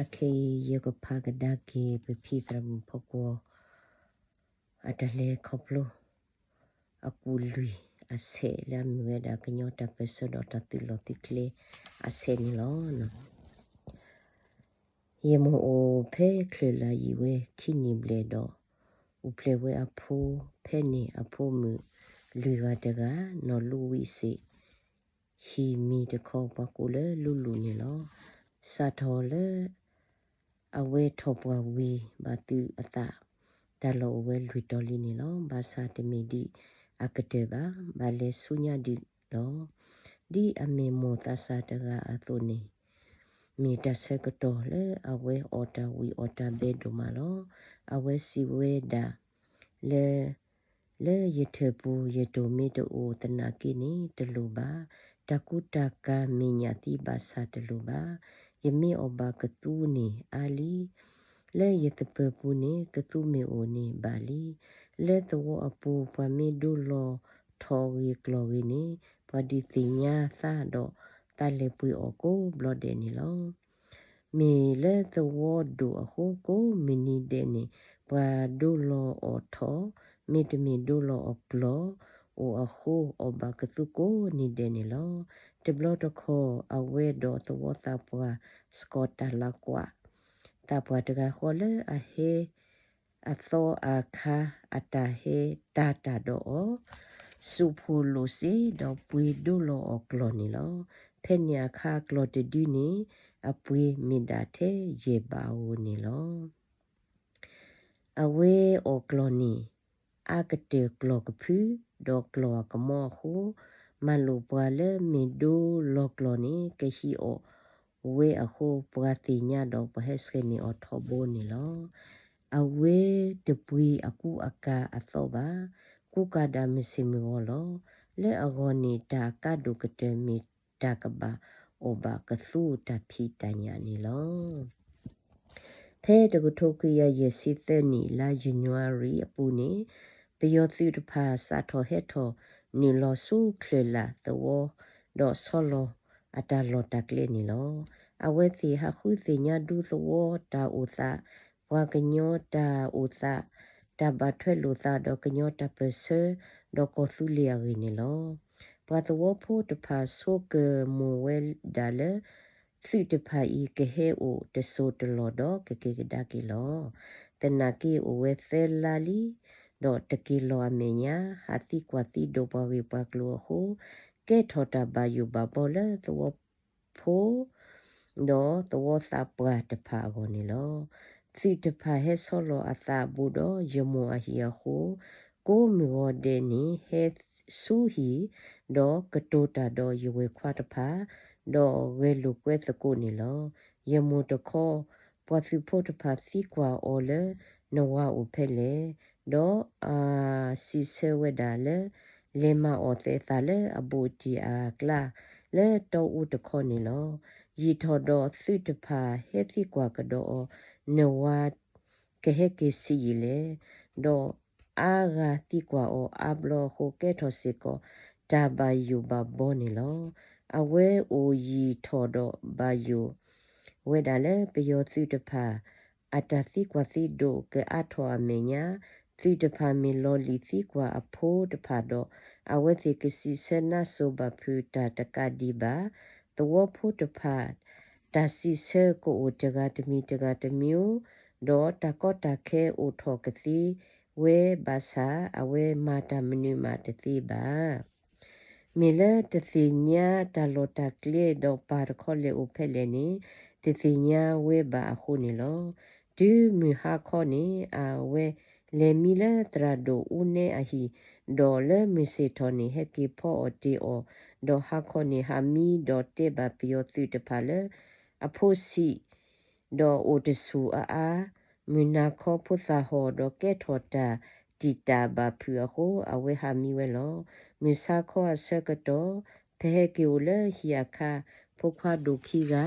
အခဲအံၤ ယကဖးကဒါက့ၤ ပဖံသရၣ်မုၣ်ဖီကွီၤ အတၢ်လဲၤခီဖျိ အကူၣ်လွံၢ်အဆဲး လၢအမ့ၢ်ဝဲဒၣ်ကညီတၢ်ပၢၢ်ဆၢဒီးတၢ်သုးလီၢ်သုးကျဲအဆဲးန့ၣ်လီၤ. ယမိၢ်အိၣ်ဖဲချၢၣ်လၢယံာ်ဝဲခံနံၣ်ဘျဲၣ်ဒီး အိၣ်ဖျဲၣ်ဝဲအဖိ, ဖဲန့ၣ်အဖိမုၣ်လွံၢ်ဂၤတဂၤ နီၢ်လူဝံစ့ၣ် ဟံၣ်မံၤတခီ ပှၤကိးလၢလူလူန့ၣ်လီၤ. စးထီၣ်လၢအဝဲထီၣ်ပှၢ်ဝံၤ ဘၣ်သုးအသး တၢ်လီၢ်အိၣ်ဝဲလွံၢ်တီၤလံန့ၣ်လီၤ. ဘၣ်ဆၣ်တမ့ၢ်ဒ်အကတၢၢ်ဘၣ်, ဘၣ်လဲၤဆူညါဒံးလီၤ. ဒ်အမ့ၢ်မိၢ်သးစၢ်တဂၤအသိးန့ၣ် မ့ၢ်တၢ်ဆၢကတီၢ်လၢအဝဲအီၣ်တၢ်ဝံၣ်အီၣ်တၢ်ဘဲဒိၣ်မးလီၤ. အဝဲစံးဝဲဒၣ် လၢ လၢယထၢၣ်ပူၤ ယတိၢ်မ့ၢ်တအိၣ်သနာ်က့န့ၣ် တလိၣ်ဘၣ်. တၢ်ကူတၢ်ကၤမဲာ်ညါသံဘၣ်ဆၣ်တလိၣ်ဘၣ်. ယမ့ၢ်အီၣ်ဘၣ်ကသူန့ၣ်အါလံ. လၢယသပၢၤပူၤန့ၣ် ကသူမ့ၢ်အိၣ်န့ၣ်ဘၣ်လံ. လၢသဝီအပူၤ ပှၤမ့ၢ်ဒိလီၤထီၣ်ဂ့ၢ်ကျီၢ်ဂ့ၤန့ၣ် ပှၤဒုးသ့ၣ်ညါသးဒီး သးလဲၤပှ့ၤအီၣ်ကိးဘျီဒဲးန့ၣ်လီၤ. မ့ၢ်လၢသဝီဒိၣ်အဃိ ကိးမုၢ်နံၤဒဲးန့ၣ် ပှၤဒိလီၤအီၣ်ထီၣ် မ့တမ့ၢ်ဒိလီၤအီၣ်ကျီၢ်အိၣ်အဃိ အီၣ်ဘၣ်ကသူကိးနံၤဒဲးန့ၣ်လီၤ. တဘျီတခီၣ် အဝဲဒီးသဝီသးပှၢ် စကီးတၢ်လၤကွၢ် သးပှၢ်တဂၤဃီလၢအဟဲ အသီအခါ အတၢ်ဟဲတၤတၢ်ဒီးအီၤ စူးဖှိၣ်လိာ်စ့ ဒီးပှ့ၤဒိလီၤအီၣ်ကျီၢ်န့ၣ်လီၤ. ဖဲန့ၣ်အခါ ကျီၢ်တဒုန့ၣ် အပှ့ၤမ့ၢ်ဒၣ်ထဲယဲၢ်ဘးဧိၤန့ၣ်လီၤ. အဝဲအီၣ်ကျီၢ်န့ၣ် အါကတၢၢ်ကျီၢ်ကဖု ဒီးကျီၢ်အကမီအဃိ မၤလိာ်ပှၤလၢမ့ၢ်ဒိလီၤကျီၢ်န့ၣ် ကဟံးအီၣ်ဝဲအဃိ ပှၤသ့ၣ်ညါဒီးပှၤဟဲဆှဲးန့ၢ်အီၤထီဘိန့ၣ်လီၤ. အဝဲတပှ့ၤအကူအကၤအသီဘၣ်. ကူကၤဒၣ်မုၢ်ဆ့ၣ်မုၢ်ဂီၤလီၤ. လၢအဂီၢ်န့ၣ် တၢ်အကါဒိၣ်ကတၢၢ်မ့ၢ်တၢ်ကဘၣ်အီၣ်ဘၣ်ကသူတၢ်ဖံးတၢ်ညၣ်န့ၣ်လီၤ. ဖဲတကထိခွံကယၤယဲၢ်ဆံသၢနံၣ် လါယနူၤအါရံၤအပူၤန့ၣ် ပယီၤသုးတဖၣ်စးထီၣ်ဟဲထီၣ်နုာ်လီၤဆူချၢၣ်လၢ်သဝီ ဒီးဆီလီၤအတၢ်လီၢ်တၢ်ကျဲန့ၣ်လီၤ. အဝဲသ့ၣ်ဟးဃုသ့ၣ်ညါဒူသဝီတၢ်အိၣ်သး, ပှၤကညီတၢ်အိၣ်သး, တၢ်ဘၣ်ထွဲလိာ်သးဒီးကညီတၢ်ပၢၢ်ဆၢ ဒီးကီၢ်သူလ့ၤအဂ့ၢ်န့ၣ်လီၤ. ပှၤသဝီဖိတဖၣ်ဆိကမိၣ်ဝဲဒၣ်လၢ သုးတဖၣ်အံၤကဟဲအိၣ်တစိၤတလီၢ်ဒီးကက့ၤကဒါက့ၤလီၤ. သနာ်က့အိၣ်ဝဲသၢလါလံ, ဒီးတက့ၤလီၤအမဲာ်ညါ ဟးသံကွၢ်သံဒိးပှၤဂ့ၢ်ပှၤကျိၤအဃိ ကဲထီၣ်တၢ်ဘၣ်ယိၣ်ဘၣ်ဘီလၢသဝီဖိ ဒီးသဝီသးပှၢ်တဖၣ်အဂီၢ်န့ၣ်လီၤ. သုးတဖၣ်ဟဲဆီလီၤအသးဘူးဒီးယမိၢ်အဟံၣ်အဃိ ကိးမုၢ်ဂီၤဒဲးန့ၣ် ဟဲဆူဟံၣ် ဒီးကတိၤတၢ်ဒီးယဝဲၢ်ခွါတဖၣ်, ဒီးဂဲၤလိာ်ကွဲသကိးန့ၣ်လီၤ. ယမိၢ်တခီ, ပှၤသုးဖိတဖၣ်သံကွၢ်အီၤလၢ နဝၤအိၣ်ဖဲလဲၣ်, ဒီးအစံးဆၢဝဲဒၣ်လၢ လဲၤမၤအီၣ်သဲးသးလၢအဘူးအတံၢ်အကျါ လၢတီအူတခီန့ၣ်လီၤ. ယံာ်ထီၣ်ဒီးသုးတဖၣ်ဟဲသံကွၢ်ကဒီးအီၤ, နဝၤကဟဲက့ၤဆံးယံာ်လဲၣ်, ဒီးအါဂၤသံကွၢ်အီၤအါဘျီအဃိ ကဲထီၣ်စ့ၢ်ကီး တၢ်ဘၣ်ယိၣ်ဘၣ်ဘီန့ၣ်လီၤ. အဝဲအိၣ်ယံာ်ထီၣ်ဒီးဘၣ်ယိၣ်ဝဲဒၣ်လၢပယီၤသုးတဖၣ် အတၢ်သံကွၢ်သံဒိးကအါထီၣ်အမဲာ်ညါ, သုးတဖၣ်မ့ၢ်လီၤလံၤသံကွၢ်အဖိတဖၣ်ဒီး အဝဲသ့ၣ်ကစံးဆၢနါစိၤဘၣ်ဖုးတၢ်တကးဒံးဘၣ်. သဝီဖိတဖၣ် တၢ်စံးဆၢကအိၣ်တဂၤတမံၤတဂၤတမံၤ, ဒီးတၢ်ကီတၢ်ခဲအိၣ်ထီၣ်ကသ့ဝဲဘၣ်ဆၣ် အဝဲမၤတၢ်မနုၤမးတသ့ဘၣ်. မ့ၢ်လၢတသ့ၣ်ညါတၢ်လီၢ်တၢ်ကျဲဒီးပၢ်တခီလဲၤအိၣ်ဖဲလဲၣ်န့ၣ် တသ့ၣ်ညါဝဲဘၣ်အဃိန့ၣ်လီၤ. တုၤမုၢ်ဟါခီန့ၣ် အဝဲလဲၤမံလၢသရၣ်ဒိၣ်အူနဲအဟံၣ်, ဒီးလၢမုၢ်ဆ့ၣ်ထီၣ်န့ၣ် ဟဲက့ၤဖီအီၣ်တ့ၢ်အီၣ်, ဒီးဟါခီန့ၣ်ဟးမံဒီးတဲဘၣ်ပယီၤသုးတဖၣ်လၢ အဖိဆံး ဒီးအိၣ်တဆူၣ်အါအါ, မုၢ်နၤခီဖိသၣ်ဟီၣ်ဒီးကဲထီၣ်တၢ်တံာ်တာ်ဘၣ်ဖုးအဃိ အဝဲဟးမံဝဲလီၤ. မုၢ်ဆါခီအဆၢကတီၢ် ဖဲဟဲက့ၤအိၣ်လၢဟံၣ်အခါ ဖိခွါဒိၣ်ခံဂၤ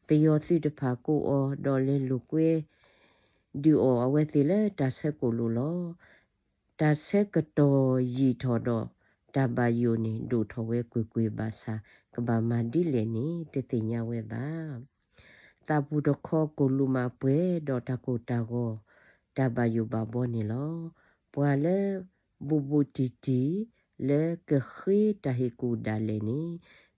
ပယီၤသုးတဖၣ်ကိးအီၤ ဒီးလဲၤလိာ်ကွဲ ဒုးအီၣ်အဝဲသ့ၣ်လၢတၢ်ဆၢကိၣ်လိာ်လီၤ. တၢ်ဆၢကတီၢ်ယံာ်ထီၣ်ဒီး တၢ်ဘၣ်ယိၣ်န့ၣ် ဒိၣ်ထီၣ်ဝဲကွ့ၢ်ကွ့ၢ်ဘၣ်ဆၣ် ကဘၣ်မၤဒ်လဲၣ်န့ၣ် တသ့ၣ်ညါဝဲဘၣ်. သးပူၤတခီ ကိၣ်လူၤမးပှဲၤဒီးတၢ်ကိၢ်တၢ်ဂီၤ တၢ်ဘၣ်ယိၣ်ဘၣ်ဘီန့ၣ်လီၤ. ပှၤလၢဘူးဘူးတံၢ်တံၢ် လၢကဃ့တၢ်ဟ့ၣ်ကူၣ်ဒၣ်လဲာ်န့ၣ်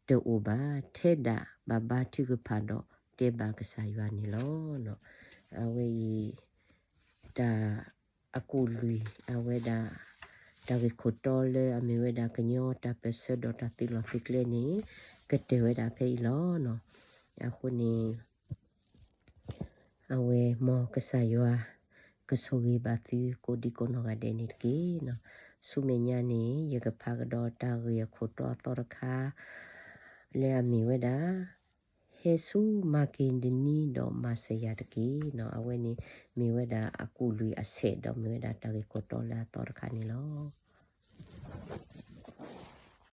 တအိၣ်ဘၣ်, ထဲဒၣ်ဘၣ်ဘါထုကဖၣ်ဒီးတဲဘၣ်ကစၢ်ယွၤန့ၣ်လီၤ. အဝဲအံၤ တၢ်အကူၣ်လွံၢ် အဝဲဒၣ် တၢ်ဂ့ၢ်ခိၣ်တီလၢအမ့ၢ်ဝဲဒၣ်ကညီတၢ်ပၢၢ်ဆၢဒီးတၢ်သုးလီၢ်သုးကျဲန့ၣ် ကတၢၢ်ဝဲဒၣ်ဖဲအံၤလီၤ. အဃိန့ၣ် အဝဲမ်ကစၢ်ယွၤ ကဆိၣ်ဂ့ၤဘၣ်သုကိးဒံကိးနီၢ်ဂၤဒဲးန့ၣ်တက့ၢ်. ဆူမဲာ်ညါန့ၣ် ယကဖးကဒီးတၢ်ဂ့ၢ်အခိၣ်တီအသီတခါ လၢအမ့ၢ်ဝဲဒၣ် ဟဲဆူမၤက့ဒနံဒီးမၤစၢၤယၤတက့ၢ်. အဝဲန့ၣ် မ့ၢ်ဝဲဒၣ်အကူၣ်လွံၢ်အဆဲးဒီးမ့ၢ်ဝဲဒၣ်တၢ်ဂ့ၢ်ခိၣ်တီလၢအသီတခါန့ၣ်လီၤ.